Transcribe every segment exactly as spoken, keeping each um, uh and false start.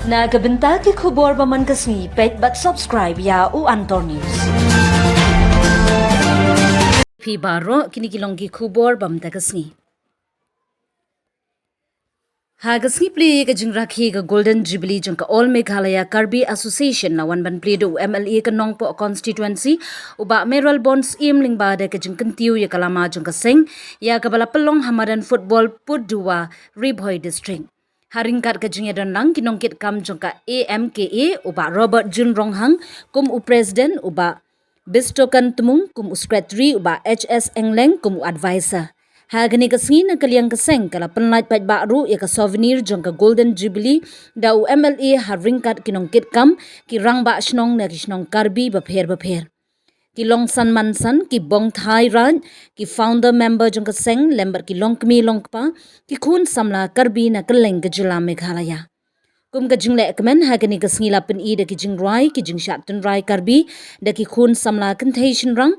Na ka bynta ki khubor ba man ka sngi, peit bad subscribe ïa u Antor News. Phi baroh, kine ki long ki khubor ba man ka sngi. Ha ka sngi plie ka jingrakhe ka Golden Jubilee jong ka All Meghalaya Karbi Association la wan ban plie da u M L A ka Nongpoh Constituency, u Bah Mayralborn Syiem lyngba da ka jingkyntiew ïa ka lama jong ka seng, ïa kaba la pynlong ha madan football Pudduwa, Ri Bhoi District. Ha ryngkat ka jingïadon lang ki nongkitkam jong ka A M K A, u Bah Robert June Ronghang kum u President, u Bah Bistokan Tmung kum u Secretary, u Bah H S Engleng kum u Advisor. Ha kane ka sngi na ka liang ka seng ka la pynlait paidbah ruh ïa ka souvenir jong ka Golden Jubilee da u M L A ha ryngkat ki nongkitkam, ki rangbah shnong na ki shnong Karbi bapher bapher. Ki longsan mansan, ki bongthai raid, ki founder member jong ka seng lem bad ki longkmie longkpa, ki khun samla Karbi na kylleng ka jylla Meghalaya. Kum ka jingleh kmen, ha kane ka sngi la pyni da ki jingrwai, ki jingshad tynrai Karbi da ki khun samla kynthei shynrang.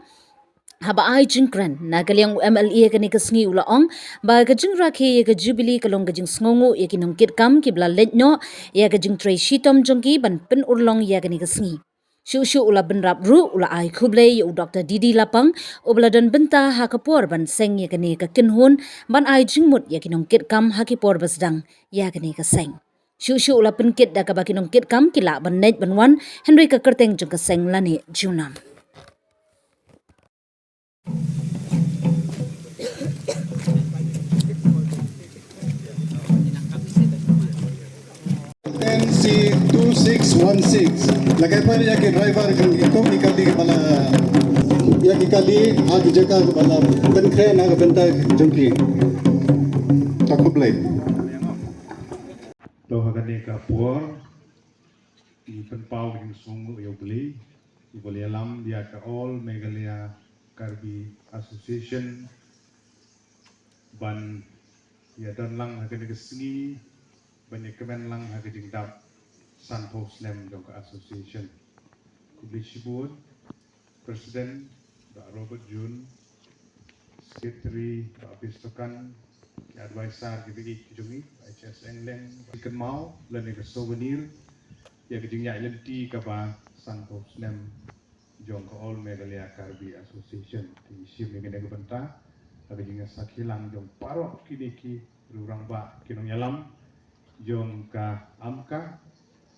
Haba ai jingkren na ka liang u M L A kane ka sngi u la ong ba ka jingrakhe ïa ka Jubilee ka long ka jingsngewnguh ïa ki nongkitkam kiba la leit noh ïa ka jingtrei shitom jong ki ban pynurlong ïa kane ka sngi. Shuh shuh u la bynrap ruh u la ai khublei ïa u Doktor D D Lapang, uba la don bynta ha ka por ban seng ïa kane ka kynhun, ban ai jingmut ïa ki nongkitkam ha ki por ba sdang ïa kane ka seng. Shuh shuh u la pynkit da kaba ki nongkitkam ki lah ban leit ban wan, hynrei ka kyrteng jong ka seng la neh junom. Ten C two six one six. Lehkai pynïaid ïa ki driver ki, ki kali ki bala, ïa ki kali ha ki jaka ki bala pynkhreh na ka bynta jong ki. Khublei. To ha kane ka por, ngi pynpaw ka jingsngewnguh ïa U Blei, uba la ïalam ïa ka All Meghalaya Karbi Association ban ïadon lang ha kane ka sngi, ban ïakmen lang ha ka jingdap sanphew snem jong ka association. Khublei shibun, President, Bah Robert June, Secretary, Bah Bistokan, ki advisor kiba ïeit ki jong ngi, Bah H S Engleng, ki kynmaw lane ka souvenir ïa ka jingïaid lynti kaba sanphew snem jong ka All Meghalaya Karbi Association. Te ngi shim ïa kane ka bynta ha ka jingïasakhi lang jong baroh kine ki rangbah, ki nongïalam jong ka AMCA,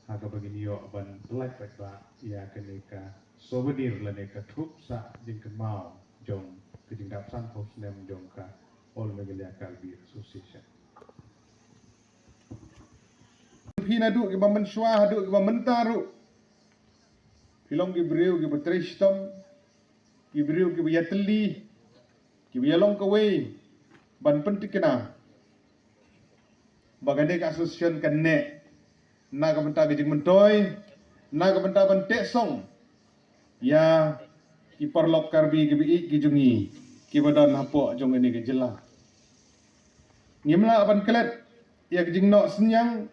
ha kaba ngin ïoh ban pyllait paidbah ïa kane ka souvenir lane ka thup sah jingkynmaw jong ka jingdap sanphew snem jong ka All Meghalaya Karbi Association. Phi naduh kiba mynshuwa haduh kiba mynta ruh, phi long ki briew kiba trei shitom, ki briew kiba ïatylli, kiba ïalong kawei ban pyntikna ba kane ka association kan neh na ka bynta ka jingmyntoi, na ka bynta ban teh song ïa ki paralok Karbi kiba ïeit ki jong ngi, kiba don hapoh jong kane ka jylla. Ngim lah ban klet ïa ka jingnoh synñiang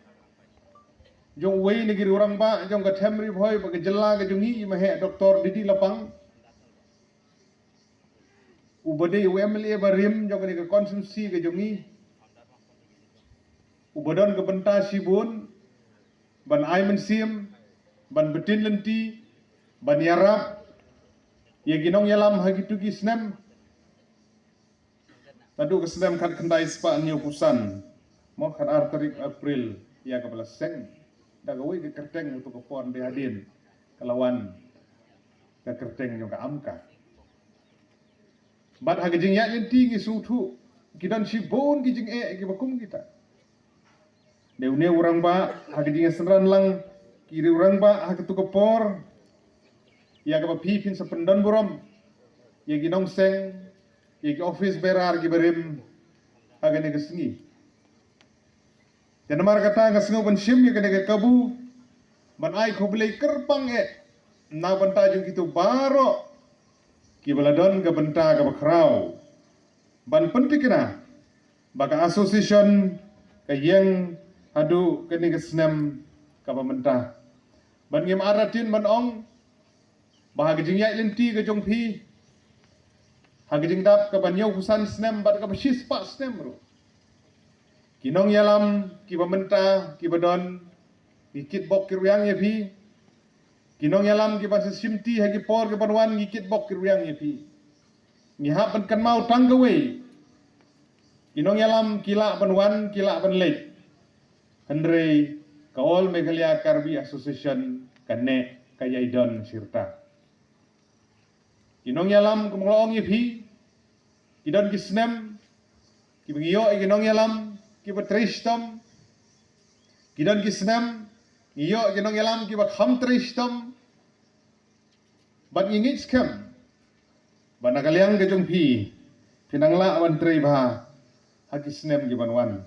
jong uwei na ki rangbah jong ka them Ri Bhoi bad ka jylla ka jong ngi, i Maheh Doktor D D Lapang, uba dei u M L A barim jong kane ka constituency ka jong ngi, uba don ka bynta shibun ban ai mynsiem, ban btin lynti, ban ïarap ïa ki nongïalam ha kito ki snem. Naduh ka snem khatkhyndai spah hynñiewphew san, mo, khatar tarik April ïa kaba la seng, da kawei ka kyrteng, uto ka por, hynrei hadien ka la wan ka kyrteng jong ka AMCA. Bad ha ka jingïaid lynti ngi sngewthuh ki don shibun ki jingeh kiba kum kita. Dei une u rangbah ha ka jingïasynran lang ki rangbah ha kato ka por, ïa kaba phi phin sa pyndon burom ïa ki nongseng, ïa ki office bearer kiba rim ha kane ka sngi. Te namar kata nga sngew ban shim ïa kane ka kabu ban ai khublei kyrpang eh na bynta jong kito baroh kiba la don ka bynta kaba khraw ban pyntikna ba ka association ka ïeng haduh kane ka snem kaba mynta. Bad ngim artatien ban ong ba ha ka jingïaid lynti ka jong phi, ha ka jingdap kaba hynñiewphew san snem bad kaba shispah snem ruh, ki nongïalam kiba mynta kiba don Ngi kitbok kitrwiang ïa phi. Ki nongïalam kiba sa shimti ha ki por kiban wan, ngi kitbok kitrwiang ïa phi. Ngi hap ban kynmaw tang kawei. Ki nongïalam ki lah ban wan, ki lah ban leit. Hynrei ka All Meghalaya Karbi Association ka neh, ka ïai don shirta. Ki nongïalam, kumba nga la ong ïa phi, ki don ki snem kiba ngi ïoh ïa ki nongïalam kiba trei shitom. Ki don ki snem ngi ïoh ïa ki nongïalam kiba kham trei shitom. Bad ngi ngeit skhem ba na ka liang ka jong phi, phin nang lah ban trei bha ha ki snem kiban wan.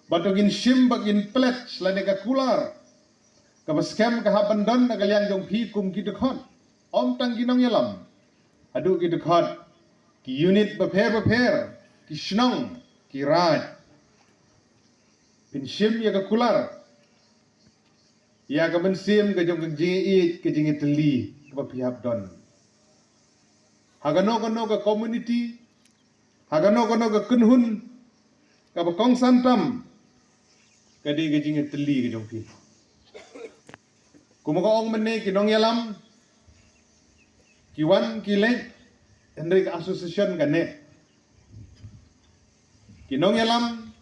Bad to ngin shim bad ngin pledge lane ka kular kaba skhem ka hap ban don na ka liang jong phi kum ki dkhot. Ym tang ki nongïalam, haduh ki dkhot, ki unit bapher bapher, ki shnong, ki raid. Phin shim ïa ka kular, ïa ka mynsiem ka jong ka jingïeit, ka jingïatylli kaba phi hap don. Ha kano kano ka community, ha kano kano ka kynhun kaba kongsan tam, ka dei ka jingïatylli ka jong phi. Kumba nga ong mynne, ki nongïalam ki wan ki leit, hynrei ka association ka neh. Ki nongïalam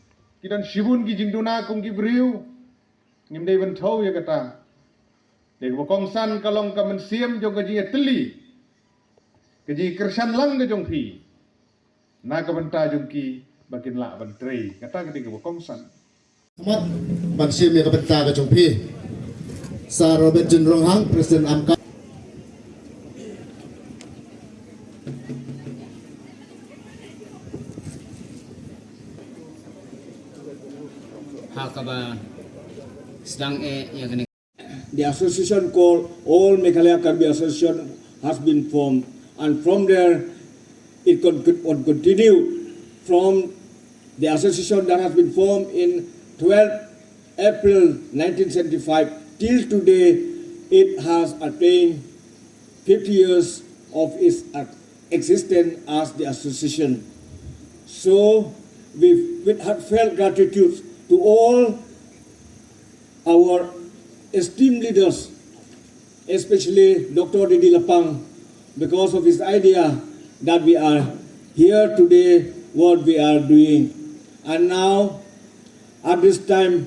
ki don shibun ki jingduna kum ki briew, ngim dei ban thew ïa kata. Dei kaba kongsan ka long ka mynsiem jong ka jingïatylli, ka jingkyrshan lang ka jong phi na ka bynta jong ki ba kin lah ban trei. Kata ka dei kaba kongsan. Mat ban shim ïa ka bynta ka jong phi. Sir Robert Jin Ronghang, President AMCA. Ha kaba sdang eh ïa kane. The association called All Meghalaya Karbi Association has been formed, and from there it con- con- continued from the association that has been formed in twelfth April nineteen seventy-five till today. It has attained fifty years of its existence as the association. So, with, with heartfelt gratitude to all our esteemed leaders, especially Doctor Didi Lapang, because of his idea that we are here today, what we are doing. And now, at this time,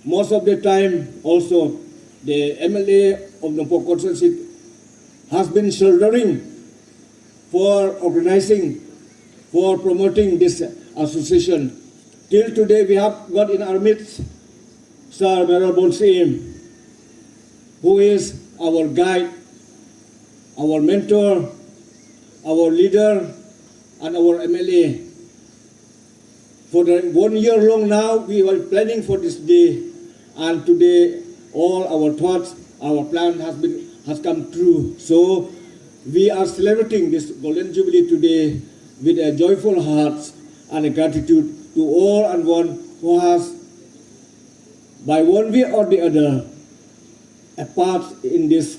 most of the time also, the M L A of the constituency has been shouldering for organizing, for promoting this association. Till today, we have got in our midst Sir Mayor Bonsi Im, who is our guide, our mentor, our leader, and our M L A. For the one year long now, we were planning for this day, and today all our thoughts, our plan has been, has come true. So we are celebrating this Golden Jubilee today with a joyful hearts and a gratitude to all and one who has, by one way or the other, a part in this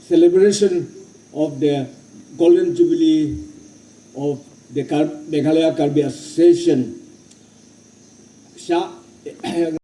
celebration of the Golden Jubilee of the Kar- Meghalaya Karbi Association. Sha-